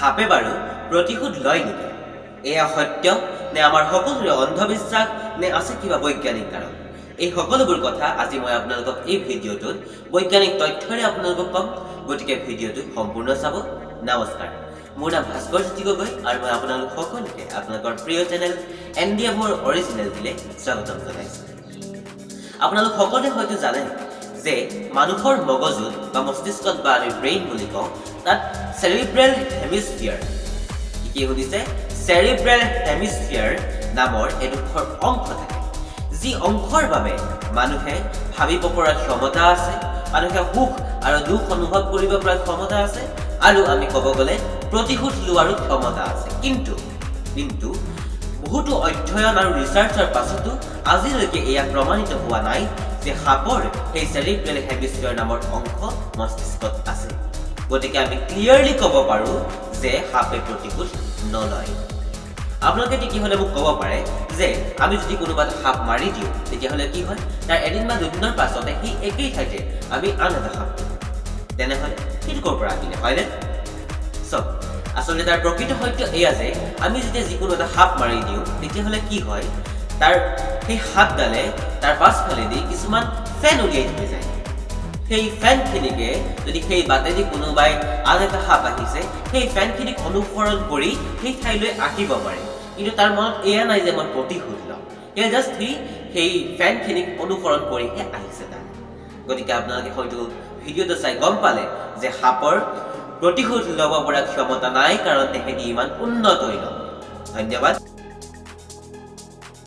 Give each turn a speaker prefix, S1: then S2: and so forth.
S1: সাপে বাৰু প্ৰতিশোধ লয় নেকি? এয়া সত্য নে আমাৰ সকলোৰে অন্ধবিশ্বাস নে আছে কিবা বৈজ্ঞানিক কাৰণ? এই সকলোবোৰ কথা আজি মই আপোনালোকক এই ভিডিঅ'টোত বৈজ্ঞানিক তথ্যৰে আপোনালোকক ক'ম। গতিকে ভিডিঅ'টো সম্পূৰ্ণ চাব। নমস্কাৰ, মোৰ নাম ভাস্কৰ জ্যোতি গগৈ আৰু মই আপোনালোক সকলোকে আপোনালোকৰ প্ৰিয় চেনেল এন ডি এফৰ অৰিজিনেলটিলৈ স্বাগতম জনাইছোঁ। আপোনালোক সকলোৱে হয়তো জানে যে মানুহৰ মগজুত বা মস্তিষ্কত বা আমি ব্ৰেইন বুলি কওঁ, তাত চেৰিব্ৰেল হেমিস্ফিয়াৰ, কি শুনিছে, চেৰিব্ৰেল হেমিস্ফিয়াৰ নামৰ এডোখৰ অংশ থাকে, যি অংশৰ বাবে মানুহে ভাবিব পৰা ক্ষমতা আছে, মানুহে সুখ আৰু দুখ অনুভৱ কৰিব পৰা ক্ষমতা আছে আৰু আমি ক'ব গ'লে প্ৰতিশোধ লোৱাৰো ক্ষমতা আছে। কিন্তু বহুতো অধ্যয়ন আৰু ৰিচাৰ্চৰ পাছতো আজিলৈকে এয়া প্ৰমাণিত হোৱা নাই যে সাপৰ সেই চেৰিব্ৰেল হেমিস্ফিয়াৰ নামৰ অংশ মস্তিষ্কত আছে। গতিকে আমি ক্লিয়াৰলি ক'ব পাৰোঁ যে সাপে প্ৰতিশোধ নলয়। আপোনালোকে তেতিয়াহ'লে মোক ক'ব পাৰে যে আমি যদি কোনোবা এটা সাপ মাৰি দিওঁ, তেতিয়াহ'লে কি হয়? তাৰ এদিন বা দুদিনৰ পাছতে সেই একেই ঠাইতে আমি আন এটা সাপ দিওঁ, তেনেহ'লে সেইটো ক'ৰ পৰা আহিলে, হয়নে? চাওক, আচলতে তাৰ প্ৰকৃত সত্য এয়া যে আমি যেতিয়া যিকোনো এটা সাপ মাৰি দিওঁ, তেতিয়াহ'লে কি হয়, তাৰ সেই সাপডালে তাৰ পাছফালেদি কিছুমান ফেন উলিয়াই থৈ যায়। সেই ফেনখিনিকে যদি সেই বাটেদি কোনোবাই আন এটা সাপ আহিছে, সেই ফেনখিনিক অনুসৰণ কৰি সেই ঠাইলৈ আহিব পাৰে। কিন্তু তাৰ মনত এয়া নাই যে মই প্ৰতিশোধ ল'ম। সেয়া জাষ্ট সি সেই ফেনখিনিক অনুসৰণ কৰিহে আহিছে তাত। গতিকে আপোনালোকে হয়তো ভিডিঅ'টো চাই গম পালে যে সাপৰ প্ৰতিশোধ ল'ব পৰা ক্ষমতা নাই, কাৰণ তেখেতে ইমান উন্নতই নহয়। ধন্যবাদ।